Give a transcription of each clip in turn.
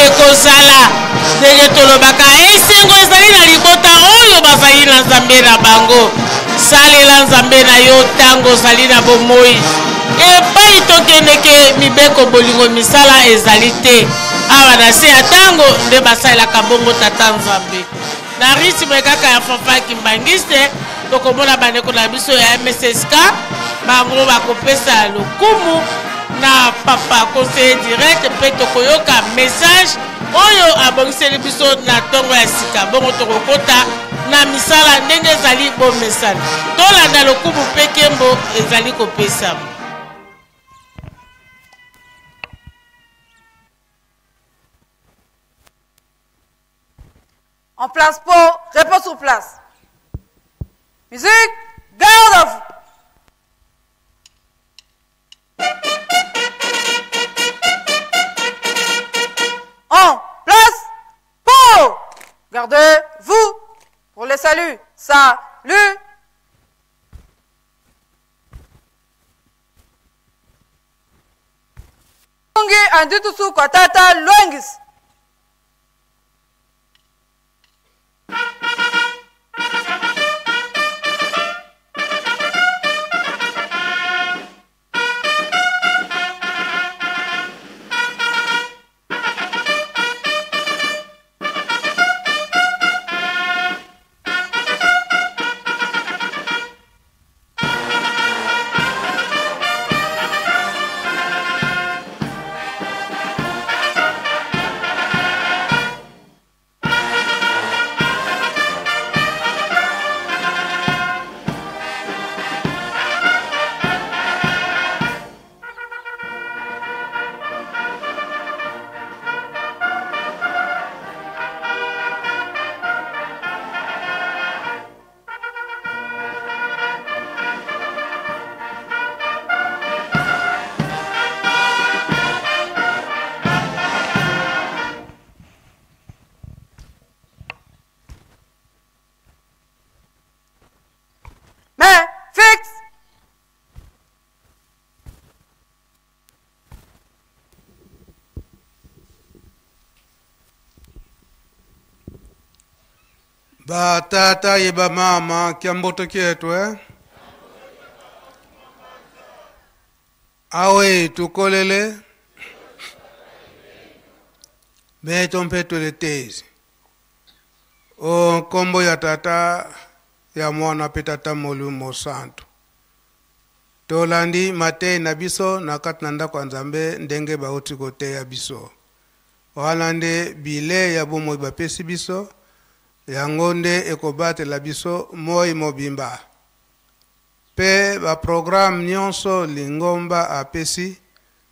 Ekozala ndenge tolobaka, esengo ezali na libota oyo bazali na Nzambe na bango. Salela Nzambe na yo ntango ozali na bomoi. Epai tokendeke, mibeko bolingo misala ezali te. Awa na se ya ntango nde basalelaka bongo Tata Nzambe. Na rythme kaka ya fanfare kimbanguiste, tokomona bandeko na biso ya MSSK, bango bakopesa lokumu na papa conseiller direct mpe tokoyoka message oyo abongiseli biso na ntongo ya sika. Bongo tokokota na misala ndenge ezali bomesana. Tolanda lokumu mpe nkembo ezali kopesama. En place pour, réponse sur place. Musique, garde à vous. En place pour. Gardez-vous pour les saluts. Salut. Andutusu kwatata lwengis. Mais fixe. Ba tata ye ba mama kiamboto kietu eh? Awe tukolele beto mpe tuletezi o nkombo ya tata ya mwana mpe tata molimo santu. Tolandi mateyi na biso na kati na ndako ya Nzambe ndenge bauti koteya biso. Wana nde bilei ya bomoi bapesi biso, yango nde ekobatela biso moi mobimba. Pe ba programme nionso lingomba apesi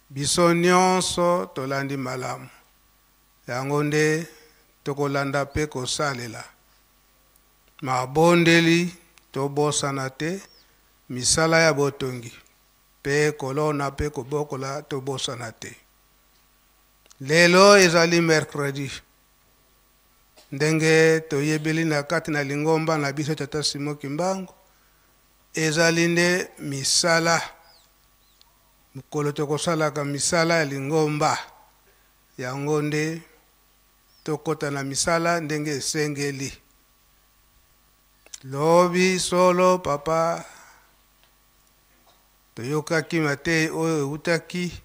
biso nionso tolandi malamu. Yango nde tokolanda pe kosalela. Mabondeli tobosana te, misala ya botongi pe kolona pe kobokola tobosana te. Lelo ezali mercredi. Ndenge toyebeli na kati na lingomba na biso Tata Simon Kimbangu, ezali nde misala. Mokolo tokosalaka misala ya lingomba, yango nde tokota na misala ndenge esengeli. Lobi solo papa toyokaki mateyi oyo ewutaki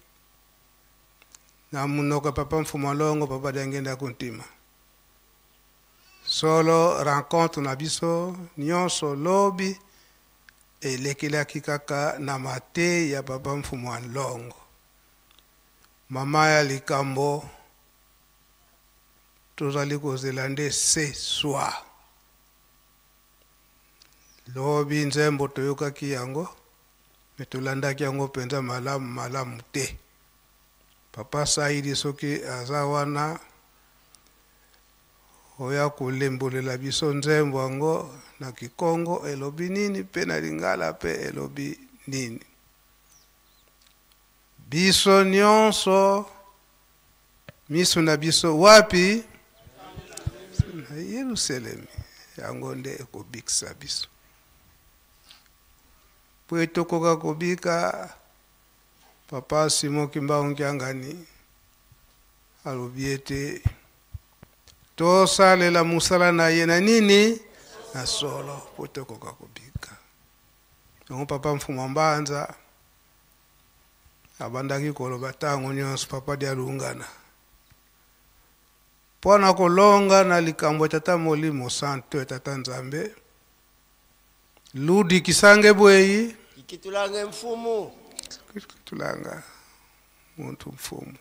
na monoko ya papa Mfuma Longo, papa Diangienda Kuntima. Solo rencontre na biso nyonso lobi elekelaki kaka na mateyi ya papa Mfuma Longo. Mama ya likambo tozali kozela nde ce soir. Lobi nzembo toyokaki yango me tolandaki yango mpenza malamu malamu te. Papa Saidi soki aza wana oya kolembolela biso nzembo yango na Kikongo elobi nini mpe na Lingala mpe elobi nini. Biso nyonso miso na biso wapi? Na Yelusalemi. Yango nde ekobikisa biso. Mpo etokoka kobika, Papa Simon Kimbangu Kiangani Alobi ete tosalela mosala na ye na nini? Na solo, mpo tokoka kobika. Yango papa Mfuma Mbanza abandaki koloba ntango nyonso, papa Dialungana, mpo na kolonga na likambo ya Tata Molimo Santo ya Tata Nzambe, ludi kisange bweyi Ikitulange mfumu. Ikitulanga muntu mfumu.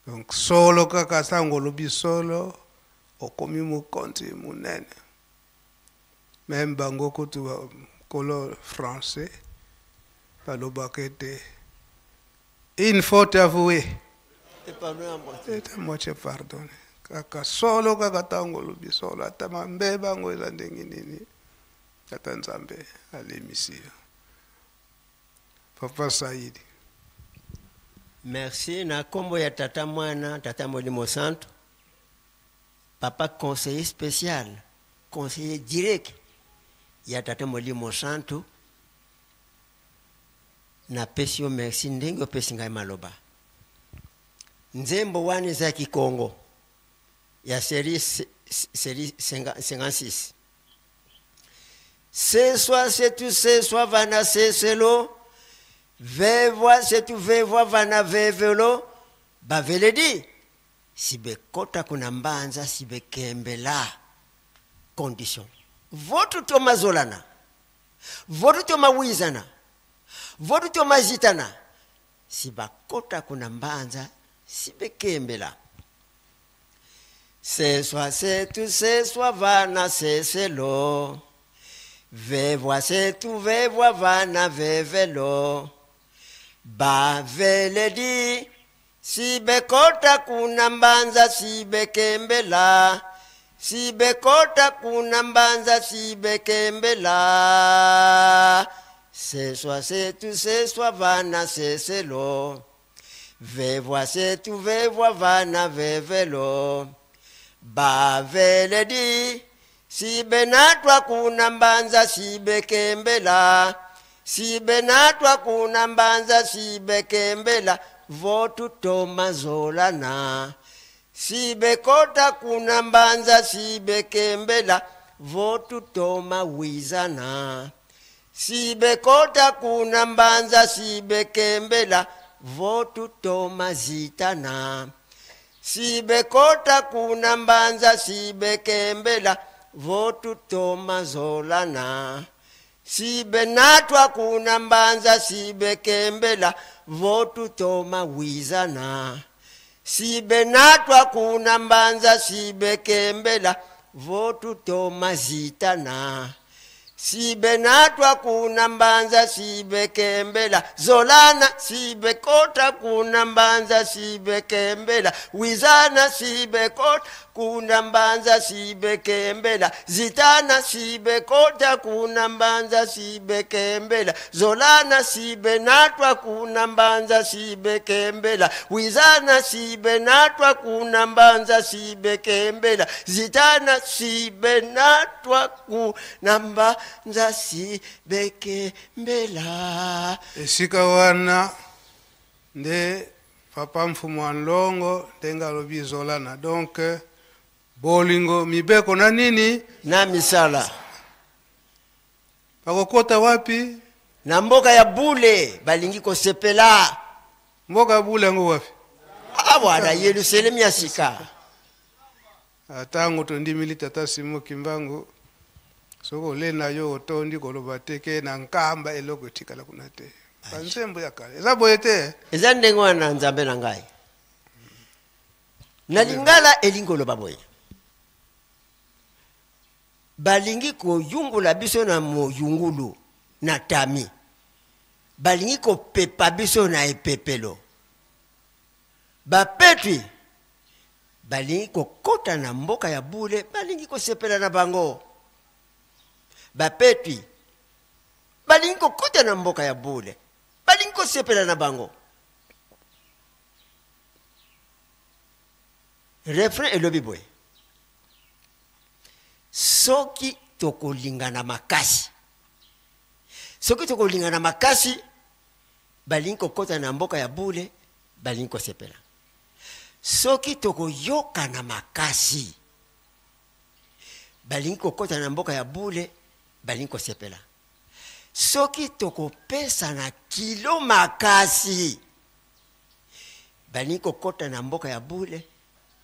Donc solo kaka sango olobi solo okomi mokonzi monene. Même bango kutu kolo français balobaka ete une faute avouée est à moitié pardonnée. Kaka solo kaka ntango olobi solo ata mabe bango eza ndenge nini tata Nzambe alemisi yo. Papa Saidi. Merci na kombo ya tata mwana tata Molimo Santo, papa conseiller spécial, conseiller direct ya tata Molimo Santo, napesi yo merci ndenge opesi ngai maloba. Nzembo wana eza ya Kikongo ya série série 56. Seswa setu seswa vana seselo, vevwa setu vevwa vana vevelo, baveledi sibekota kuna mbanza sibekembela. Condition votu tomazolana, votu tomawizana, votu tomazitana, sibakota kuna mbanza sibekembela. Seswa setu seswa vana seselo, vevwa setu vevwa vana vevelo, baveledi sibekota kuna mbanza sibekembela, sibekota kuna mbanza sibekembela. Seswa setu seswa vana seselo, vevwa setu vevwa vana vevelo, baveledi sibenatwa kuna mbanza sibekembela, sibenatwa kuna mbanza sibekembela, votu tomazolana, sibekota kuna mbanza sibekembela, votu tomawizana, sibekota kuna mbanza sibekembela, votu tomazitana, sibekota kuna mbanza sibekembela, votu tomazolana, sibenatwa kuna mbanza sibekembela, votu tomawizana, sibenatwa kuna mbanza sibekembela, votu tomazitana, sibenatwa kuna mbanza sibekembela, zolana sibekota kuna mbanza sibekembela, wizana sibekota kuna mbanza sibekembela, zitana sibekota kuna mbanza sibekembela, zolana sibenatwa kuna mbanza sibekembela, wizana sibenatwa kuna mbanza sibekembela, zitana sibenatwa kuna mbanza sibekembela. Esika wana nde papa Mfumu wa Nlongo ndenge alobi zolana. Donc bolingo mibeko na nini na misala. Bakokota wapi? Na mboka ya bule balingi kosepela. Mboka ya bule yango wapi? Awa na Yerusalemu ya sika. Ntango tondimili tata Simo Kimbangu, soki ole na yo otondi koloba te ke na nkamba eloko etikala kuna te. Banzembo ya kala eza boye te. Eza ndenge wana Nzambe na ngai. Na lingala elingi koloba boye, balingi koyungula biso na moyungulu na tami, balingi kopepa biso na epepelo, bapetwi balingi kokota na mboka ya bule, balingi kosepela na bango, bapetwi balingi kokota na mboka ya bule, balingi kosepela na bango. Refrain elobi boye, soki tokolingana makasi, soki tokolingana makasi, balingi kokota na mboka ya bule, balingi kosepela. Soki tokoyokana makasi, balingi kokota na mboka ya bule, balingi kosepela. Soki tokopesana kilo makasi, balingi kokota na mboka ya bule,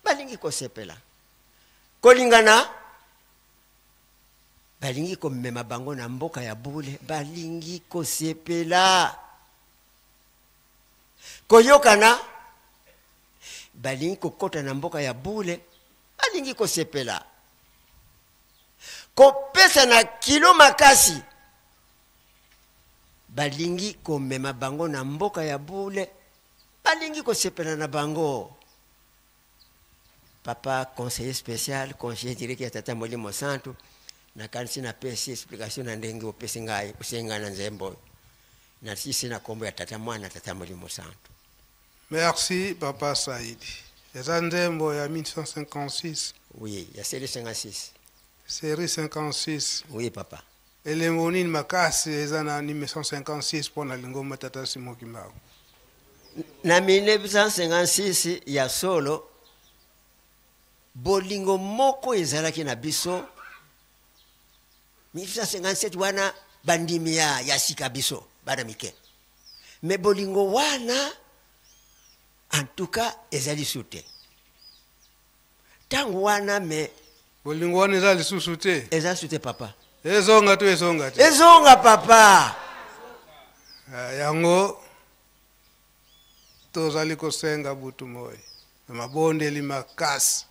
balingi kosepela. Kolingana, balingi komema bango na mboka ya bule, balingi kosepela. Koyokana, balingi kokota na mboka ya bule, balingi kosepela. Kopesa na kilo makasi, balingi komema bango na mboka ya bule, balingi kosepela na bango. Papa conseiller spécial, conseiller direct ya Tata Molimo Santu, nakanisi napesi explication na ndenge opesi ngai, osengi ngai na nzembo oyo. Nasisi na kombo ya Tata Mwana, Tata Molimo Santu. Merci Papa Saidi. Eza nzembo ya 1956. Oui, ya série 56. Série 56. Oui papa. Elembo nini makasi eza na 1956 mpo na lingomba Tata Simon Kimbangu? Na 1956 ya solo, bolingo moko ezalaki na biso. 1957 wana bandimi ya sika biso bana mike, me bolingo wana en tout cas ezali su te ntango wana. Me bolingo wana eza lisusu te, eza su te papa. Ezonga to ezonga te? Ezonga papa. Yango tozali kosenga butu moi na mabondeli makasi.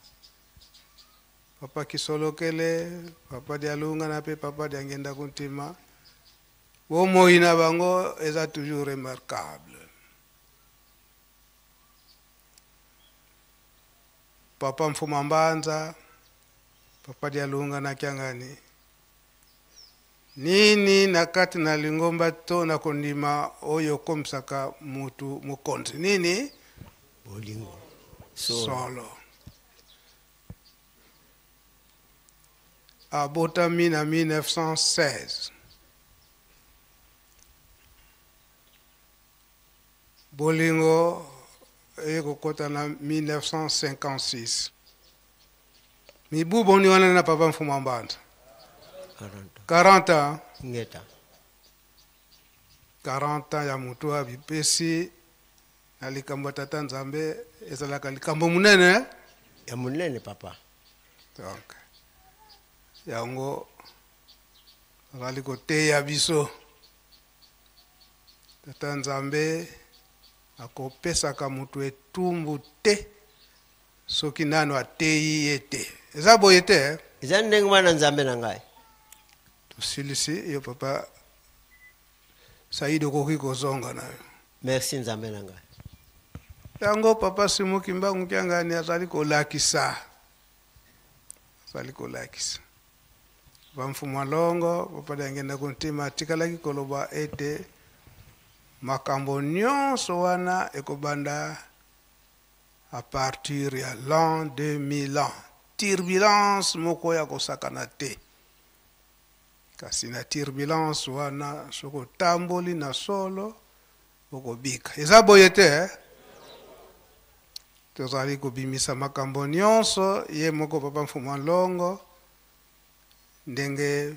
Papa Kisolokele, Papa Dialunga na pe Papa Diangenda Kuntima, bomoi na bango eza toujours remarquable. Papa Mfuma Mbanza, Papa Dialunga na Kiangani, nini na kati na lingomba to na kondima oyo okomisaka mutu mokonzi? Nini? Bolingo. Solo. Solo. Abotami na 1916. Bolingo ekokota na 1956. Mibu boni wana na Papa Mfuma Mbanza? 40 ans. Ngeta. 40 ans ya mutu abipesi na likambo ya Tata Nzambe ezalaka likambo munene. Ya munene papa. Donc yango azali koteya biso. Tata Nzambe akopesaka mutu etumbu te soki nano ateyi ye te. Eza boye te, eh? Eza ndenge wana Nzambe na ngai. Tosilisi yo papa Saïd, okoki kozonga na yo. Merci Nzambe na ngai. Yango papa Simon Kimbangu Kiangani azali kolakisa. Azali kolakisa. Papa Mfumu Longo, papa Diangenda Kuntima atikalaki koloba ete makambo nyonso wana ekobanda à partir ya l'an 2000 ans. Turbulence moko ya kosakana te. Kasi na turbulence wana soki otamboli na solo okobika. Eza boye te, eh? Tozali kobimisa makambo nyonso ye moko papa Mfumu Longo ndenge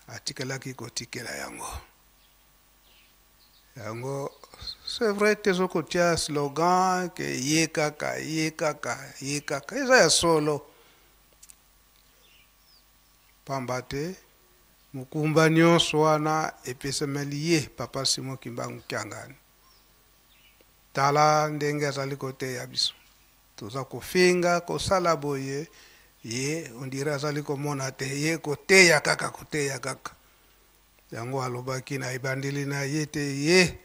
atikalaki kotikela yango. Yango c'est vrai te zokotia slogan ke ye kaka, ye kaka, ye kaka. Eza ya solo. Pamba te mokumba nyonso wana epesameli ye papa Simon Kimbangu Kiangani. Tala ndenge azali koteya biso. Toza kofinga, kosala boye, ye on dirait azali komona te, ye koteya kaka, koteya kaka. Yango alobaki na ebandeli na ye te ye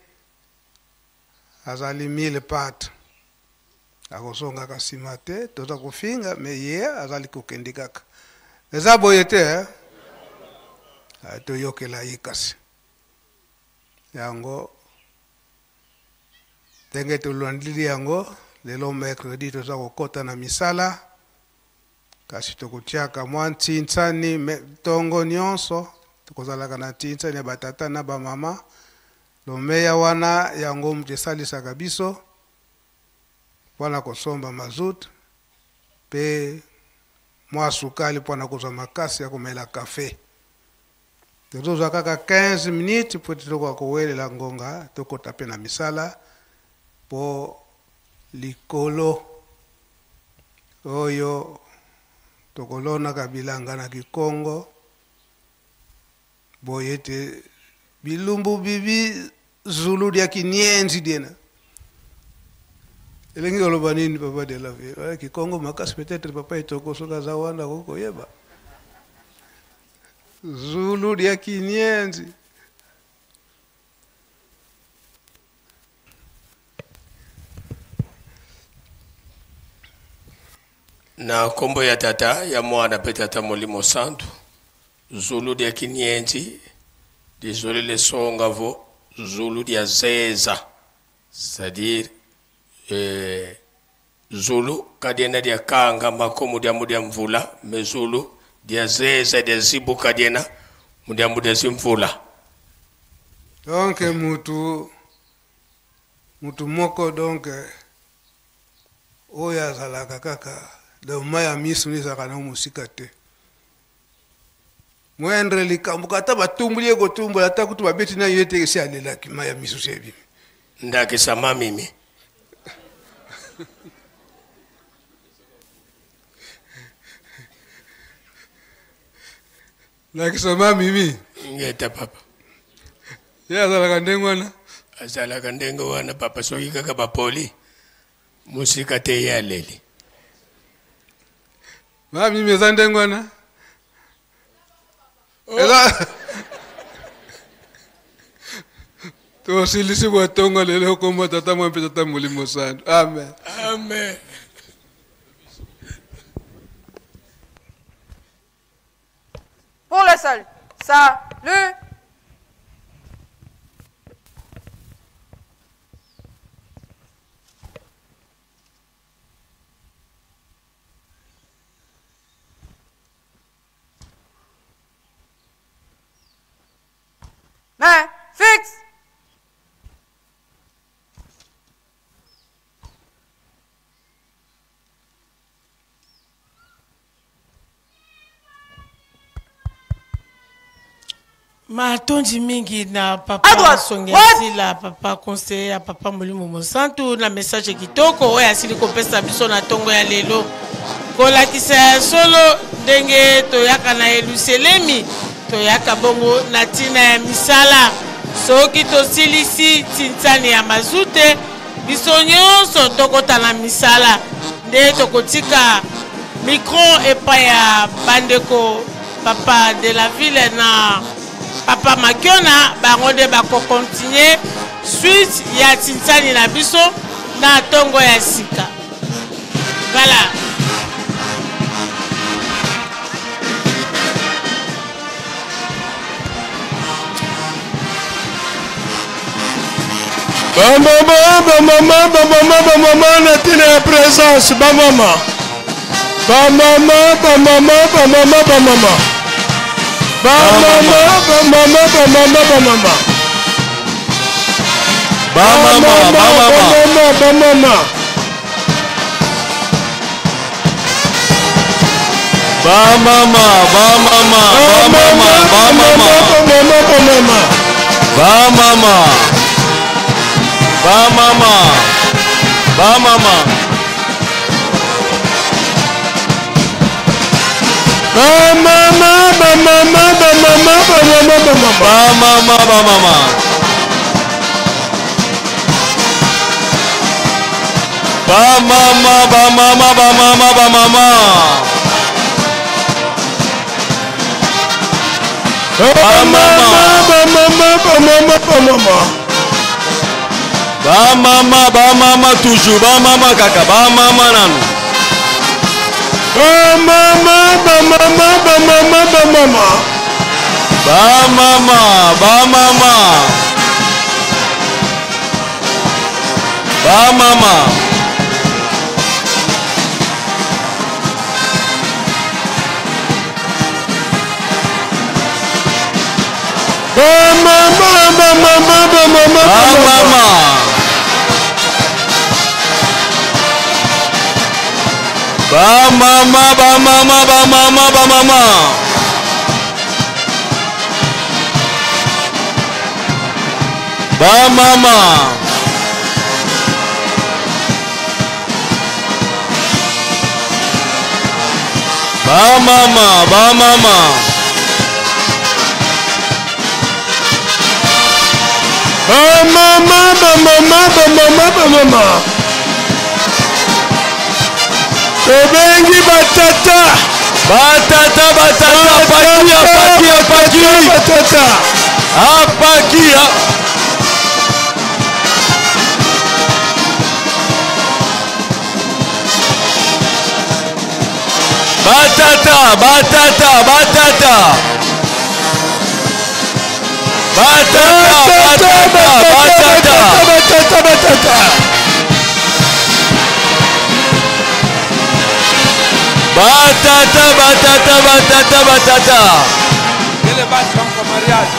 azali mille pattes. Akozongaka nsima te, toza kofinga, mais ye azali kokende kaka. Eza boye te, eh? Toyokela ye kasi. Yango ndenge tolandeli yango lelo mercredi toza kokota na misala, kasi tokotiaka mwa ntintsani ntongo nyonso, tokozalaka na ntintsani ya batata na bamama. Lomeya wana yango moto esalisaka biso. mpo na kosomba mazout mpe mwa sukali mpo na kozwa makasi ya komela kafe. Tozozwa kaka 15 minutes mpo ete tokoka kowelela ngonga tokota mpe na misala mpo likolo oyo tokolonaka bilanga na Kikongo boye ete bilumbu bibi zulu dia kinienzi diena. Elingi koloba nini papa de la ville? Wala Kikongo makasi peut-être papa Etoko soki aza wana akoki koyeba. Zulu dia kinienzi. Na nkombo ya Tata, ya Mwana mpe Tata Molimo Santu, Zulu dia kinienzi, dizoli lesonga vo Zulu dia zeza, c'est-à-dire eh, Zulu kadiena dia kanga mako mudia mudia mvula, me Zulu dia zeza dia zibu kadiena mudia mudia zimvula. Donc mutu mutu moko donc oyo azalaka kaka donc mai ya miso nde ezalaka nango mosika te moindre likambo ata batumbuli ye kotumbola ata kutu babeti na ye te esi alelaki mai ya miso si ebimi ndakisa mamimi Lakisa ma mimi. Ngeta papa. Ye azalaka ndenge wana. Azalaka ndenge wana papa soki kaka bapoli mosika te ye aleli. Ma mimi eza ndenge wana. Oh. Eza tosilisi bwatongo lelo kombo tata mwa mpe tata molimo santu amen amen Pour le salut. Salut. Main fixe. Matondi mingi na papa Songesila, papa conseiller ya papa Molimo Mosantu na message kitoko oyo asili kopesa biso na ntongo ya lelo, kolakisa ya solo ndenge toyaka na Yelusalemi, toyaka bongo na ntina ya misala. Soki tosilisi tinsani ya mazute, biso nyonso tokota na misala nde tokotika micro epai ya bandeko papa de la ville na papa Makiona, bango nde bakokontinue suite ya tinsani na biso na ntongo ya sika. Voilà. Bamama, bamama, bamama, bamama na ntina ya présence, bamama. Bamama, bamama, bamama, bamama. Bamama, bamama, bamama, bamama. Bamama, bamama, bamama, bamama. Bamama, bamama, bamama, bamama. Bamama, bamama. Bamama. Bamama. Bamama. Bamama, bamama, bamama, bamama, bamama. Bamama, bamama. Bamama, bamama, bamama, bamama. Bamama, bamama, bamama, bamama. Bamama, bamama toujours, bamama kaka, bamama nanu. Bamama, bamama, bamama, bamama. Bamama, bamama. Bamama. Bamama, bamama, bamama, bamama. Bamama, bamama, bamama, bamama. Bamama. Bamama, bamama. Bamama, bamama, bamama, bamama. Tobengi batata. Batata, batata, pakia, pakia, pakia. Batata. Apakia. Batata, batata, batata. Batata, batata, batata. Batata, batata. Batata, batata, batata, batata. Kele basi kwa mariage.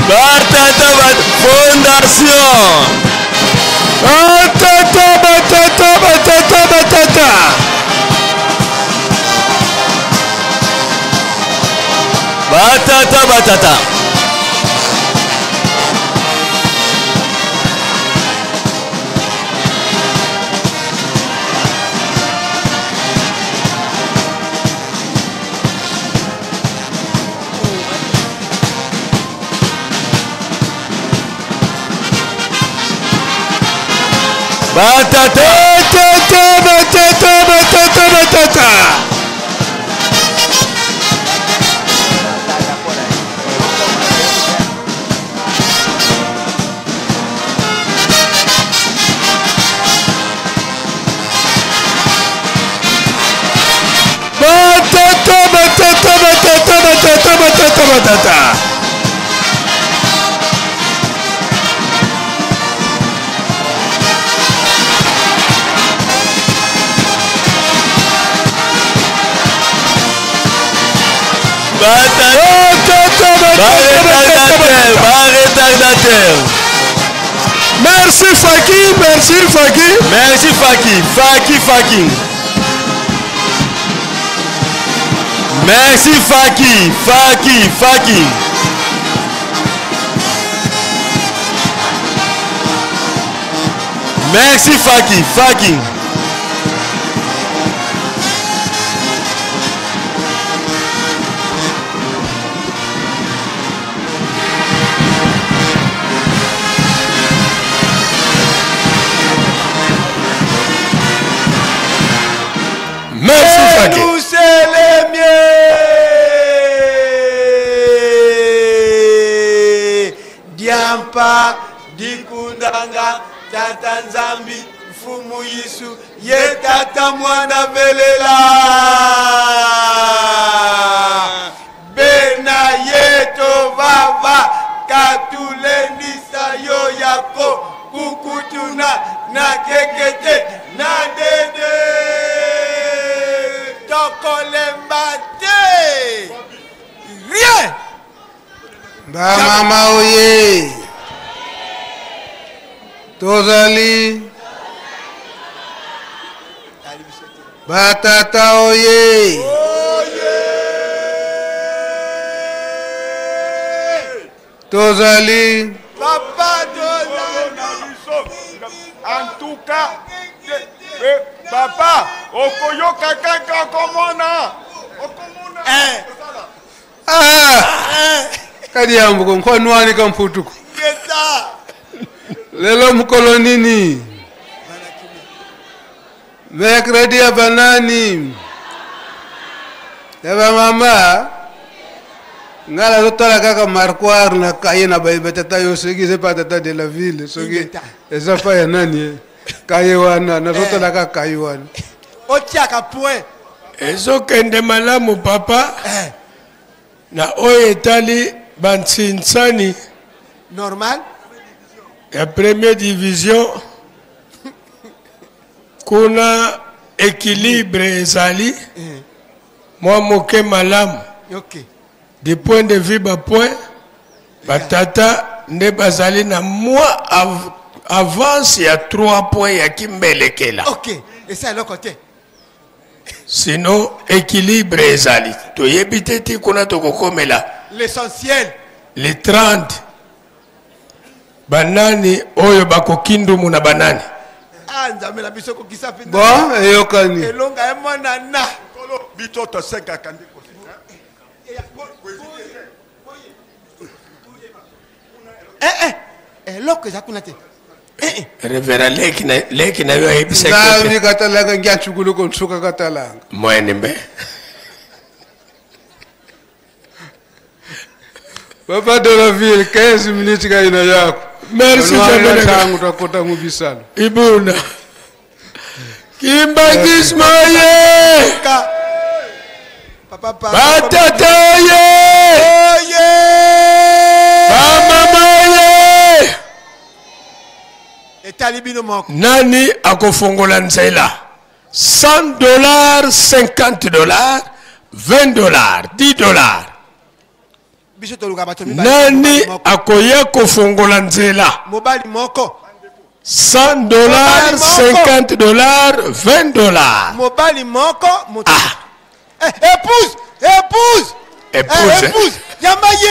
Batata, bat fondation. Batata, batata, batata, batata. Batata, batata. Batata. Batata, batata, batata, batata. Batata, batata, batata, batata, batata, batata. Batata. Batata, batata, batata, Ba batata. retardateur. Merci Faki, merci Faki. Merci Faki, Faki, Faki. Merci Faki, Faki, Faki. Merci Faki, Faki. Merci Faki. Nuselemie diampa dikundanga tata nzambi mfumu yisu ye tata mwana velela bena yeto vava katulendisa yo yako kukutuna na kekete na dede tokolemba te rien. Bamama oye. Tozali. Batata oye. Tozali. Papa tozali. En tout cas, papa, okoyoka kaka okomona. Okomona. Eh. Ah! Kadi yambuko nkhwanwani kamputuko. Keta. Lelo mukolo nini? Mercredi ya banani. Ya bamama. Nga nazotala kaka marquoir na kaye na baye batata yo soki eza pa tata de la ville soki Ingeta. eza pa ya nani eh. Kaye wana nazotala kaka kaye wana. Otiaka point. Ezokende malamu papa. Eh. Na oyo etali bantsinsani Normal. ya première division kuna équilibre ezali mwa moke malamu. Ok. Du point de vue bapoint, batata nde bazali na mwa Avance ya 3 points ya kimbelekela. Ok, esa eloko te. Sinon équilibre ezali. Toyebi te ti kuna tokokomela. L'essentiel. Le 30 banani oyo bakokindumu na banani. Ah, Nzambe na biso kokisa mpenza. Bon, eyokani. Elonga emonana. Nkolo, biso tosengaka nde Eh, eh, eloko eza kuna te. Revera leki na leki na yo ayebisaki Nzambi katalanga ngiyanchukuluko ntshuka katalanga. Mwene mbe. Papa de la ville 15 minutes kaina yako. Merci, Nzambe. Nzambe. Tangu takota mubisalo. Ibuna. Kimbangismo ye. Papa, papa. Batata ye. Oye. Bamama ye. Etali bino moko. Nani akofongola nzela 100 dollars, 50 dollars, 20 dollars, 10 dollars. Biso toluka bato mibale. Nani akoya kofongola nzela Mobali moko. 100 dollars, 50 dollars, 20 dollars. Mobali moko. Moto. Ah. Eh, épouse, épouse. Épouse, Eh, épouse. Yamba ye.